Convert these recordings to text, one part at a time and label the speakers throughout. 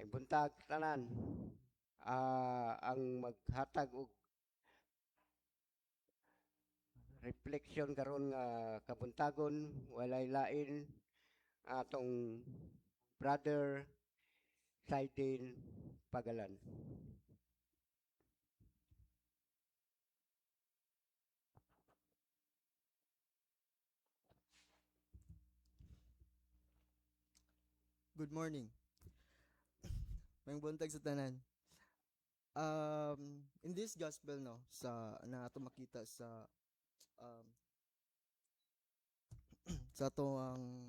Speaker 1: May buntag tanan. Ang maghatag og reflection karon nga kabuntagon walay lain atong Brother Saidin Pagalan.
Speaker 2: Good morning. Maayong buntag sa tanan. In this gospel, no, sa na ato makita sa ato ang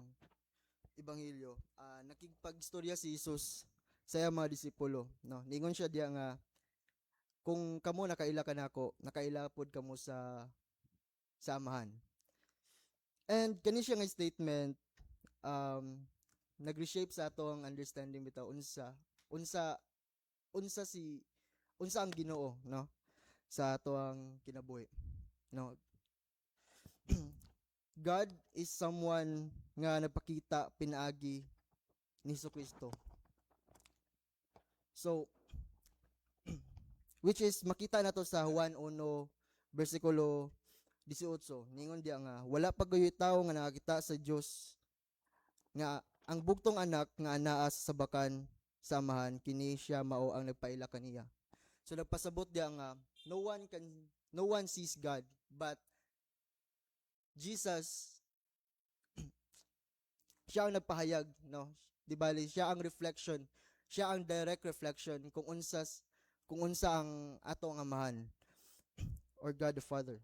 Speaker 2: ebanghelyo, nakigpagstorya si Jesus sa iyang mga disipulo, no. Ningon siya diya nga kung kamo nakaila kanako, nakaila pod kamo sa Amahan. And kani siya nga statement nag-reshape sa ato ang understanding bitaw unsa unsa unsa si unsa ang Ginoo, no, sa ato ang kinabuhi, no. God is someone nga nagpakita pinaagi ni Kristo. So which is makita nato sa Juan 1 bersikulo 18. Ningon diya nga wala pa gayoy tawo nga nakakita sa Dios, nga ang bugtong anak nga anaa sa sabakan sa Amahan, kini siya mao ang nagpaila kaniya. So nagpasabot diya nga no one sees God, but Jesus, siya ang nagpahayag, no. Di bali siya ang reflection, siya ang direct reflection kung unsa ang atong Amahan or God the Father.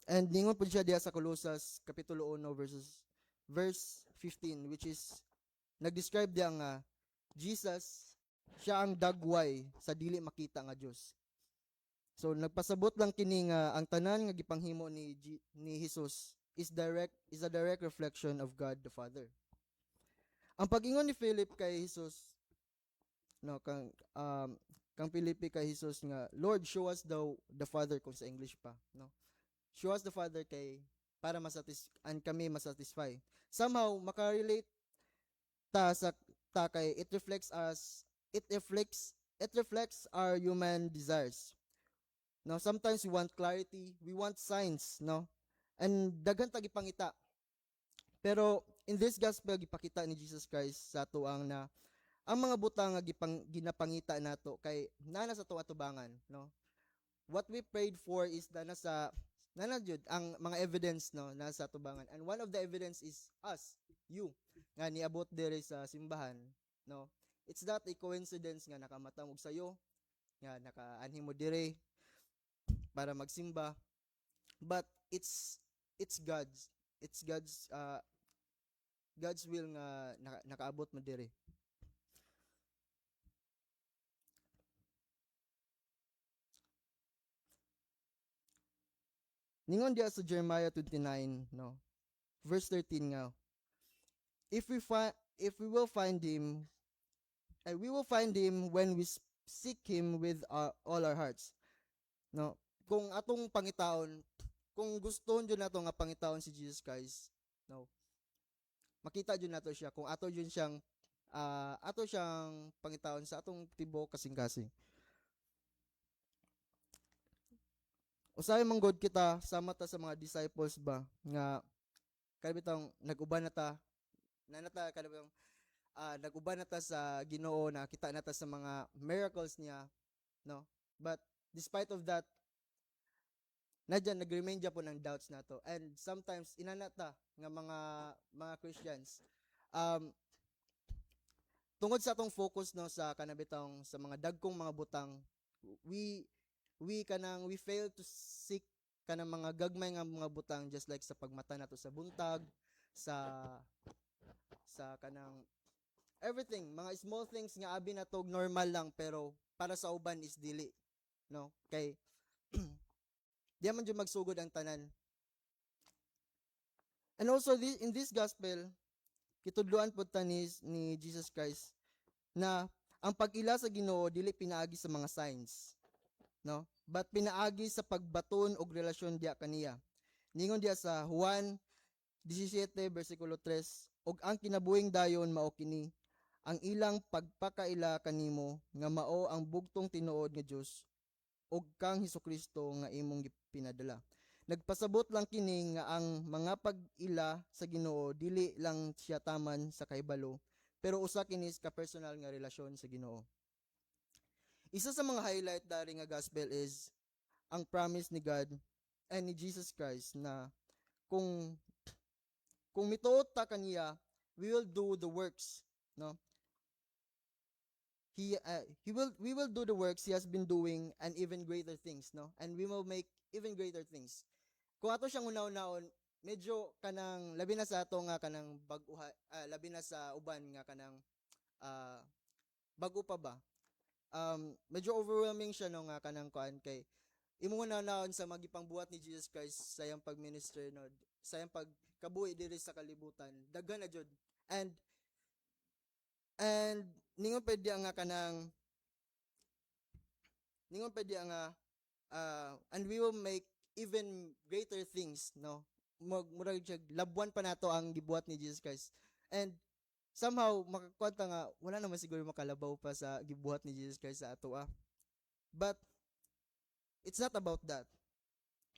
Speaker 2: And ningon pud siya diya sa Colosas kapitulo 1 verse 15, which is nag-describe diya nga Jesus, siya ang dagway sa dili makita nga Dios. So nagpasabot lang kini nga ang tanan nga gipanghimo ni Jesus is a direct reflection of God the Father. Ang pag-ingon ni Philip kay Jesus, no, kang Felipe kay Jesus nga, "Lord, show us the Father," kung sa English pa, no. "Show us the Father kay para masatis and kami masatisfy." Somehow makarelate ta sa ta kay it reflects our human desires. No, sometimes we want clarity, we want signs, no? And daghan ta gipangita. Pero in this gospel, gipakita ni Jesus Christ sa ato ang na ang mga butang nga ginapangita nato kay naa sa atong atubangan, no? What we prayed for is na nasa na jud ang mga evidence, no, nasa atubangan. And one of the evidence is us, you, nga niabot diri sa simbahan, no. It's not a coincidence nga nakamatang og sayo, nga nakaanhi mo dire para magsimba, but it's God's will nga nakaabot mo dire. Ningon diya sa Jeremiah 29, no, verse 13 nga, if we will find him, we will find him when we seek him with all our hearts. No, kung atong pangitaon, kung gusto jud nato nga pangitaon si Jesus Christ, no, makita jud nato siya kung ato siyang pangitaon sa atong tibuok kasing-kasing. Usahay man gud kita, sama ta sa mga disciples ba nga kay bitong nag-uban na ta na nata kay bitong nag-uban na ta sa Ginoo, nakita na ta sa mga miracles niya, no. But despite of that, nadyan nag-remain po ng doubts nato. And sometimes inana ta nga mga Christians, tungod sa atong focus, no, sa kanabitong sa mga dagkong mga butang, we kanang we fail to seek kanang mga gagmay nga mga butang, just like sa pagmata nato sa buntag, sa kanang everything, mga small things nga abi nato normal lang, pero para sa uban is dili, no, kay di man jud magsugod ang tanan. And also in this gospel, kitudloan pud ta ni Jesus Christ na ang pag-ila sa Ginoo dili pinaagi sa mga signs, no, but pinaagi sa pagbaton og relasyon diya kaniya. Ningon diya sa Juan 17 bersikulo 3. Ug ang kinabuhing dayon mao kini, ang ilang pagpakaila kanimo nga mao ang bugtong tinuod nga Dios ug kang Hesukristo nga imong gipinadala. Nagpasabot lang kini nga ang mga pag-ila sa Ginoo dili lang siya taman sa kahibalo, pero usa kini ka personal nga relasyon sa Ginoo. Isa sa mga highlight dari nga gospel is ang promise ni God and ni Jesus Christ na kung mituot ta kaniya, we will do the works, no? He will we will do the works he has been doing and even greater things, no? And we will make even greater things. Kung ato siyang una-unaon, medyo kanang labi na sa ato nga kanang bag-uha, labi na sa uban nga kanang bago pa ba? Medyo overwhelming siya, no, nga kanang kuan kay imong una-unaon sa mga gipangbuhat ni Jesus Christ sa iyang pag-minister, no, sa iyang pagkabuhi diri sa kalibutan, daghan na jud. And ningon pwede nga kanang ningon pwede nga and we will make even greater things, no? Mag murag siya labwan pa nato ang gibuhat ni Jesus Christ. And somehow makakwanta nga wala naman siguro makalabaw pa sa gibuhat ni Jesus Christ sa ato ah. But it's not about that.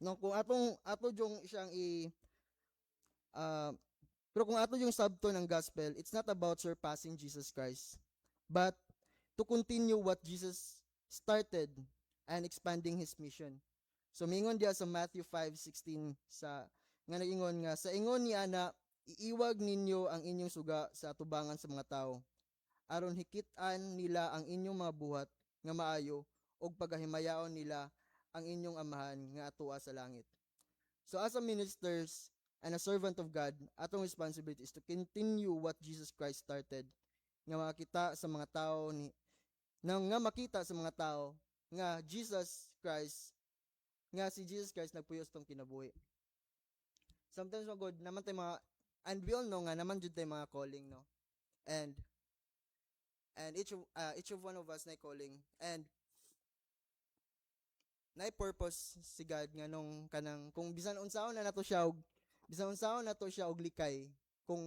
Speaker 2: No, kung atong ato yung siyang i pero kung ato yung sabton ng gospel, it's not about surpassing Jesus Christ, but to continue what Jesus started and expanding his mission. So mingon diya sa Matthew 5:16 sa nga nag-ingon nga sa ingon ni ana, "Iiwag ninyo ang inyong suga sa atubangan sa mga tao aron hikit-an nila ang inyong mga buhat nga maayo ug pagahimayaon nila ang inyong Amahan nga atoa sa langit." So as a ministers and a servant of God, atong responsibility is to continue what Jesus Christ started nga makita sa mga tao ni na nga makita sa mga tao nga Jesus Christ nga si Jesus Christ nagpuyo sa atong kinabuhi. Sometimes man gud naman tay mga, and we all know nga naman jud tay mga calling, no? And each of one of us na calling and na purpose si God nga nung kanang kung bisan unsaon na nato siya og bisan unsaon nato siya og likay, kung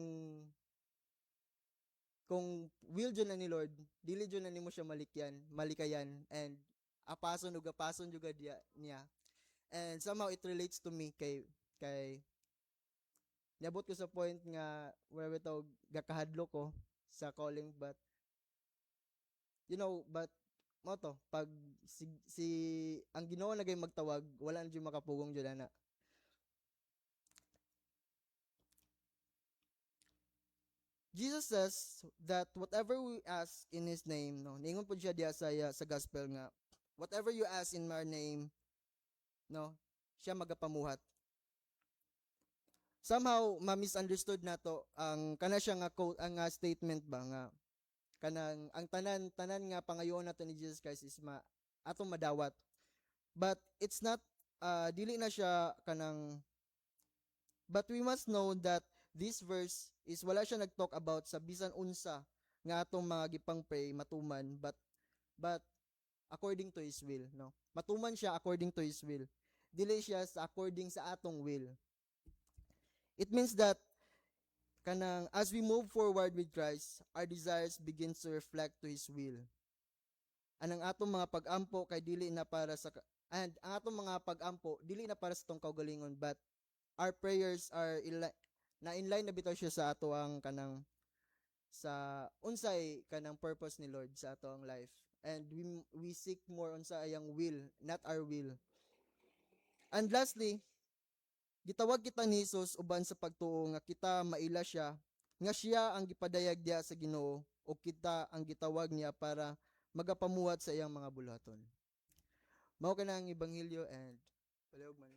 Speaker 2: will jud na ni Lord, dili jud na nimo siya malikyan malikayan and apason ug apason jud diya niya. And somehow it relates to me kay niabot ko sa point nga where bitaw gakahadlo ko sa calling, but you know but mao to, pag si ang Ginoo na gay magtawag, wala na jud makapugong jud ana. Jesus says that whatever we ask in His name, no, ningon po siya diya sa gospel nga, "Whatever you ask in my name," no, siya magapamuhat. Somehow, ma-misunderstood nato ang kana siya nga quote, ang nga statement ba nga kanang ang tanan tanan nga pangayoon nato ni Jesus Christ is ma atong madawat. But it's not, dili na siya kanang, but we must know that this verse is wala siya nag-talk about sa bisan unsa nga atong mga gipang pray matuman, but according to His will, no? Matuman siya according to His will, dili siya sa according sa atong will. It means that kanang as we move forward with Christ, our desires begin to reflect to His will. Anang atong mga pag-ampo kay dili na para sa and ang atong mga pag-ampo dili na para sa atong kaugalingon, but our prayers are na inline na bitaw siya sa ato ang kanang sa unsay kanang purpose ni Lord sa ato ang life, and we seek more unsa ayang will, not our will. And lastly, gitawag kita ni Jesus uban sa pagtuo nga kita maila siya, nga siya ang gipadayag diha sa Ginoo o kita ang gitawag niya para magapamuhat sa iyang mga buluhaton. Mao kana ang ebanghelyo and palihog man.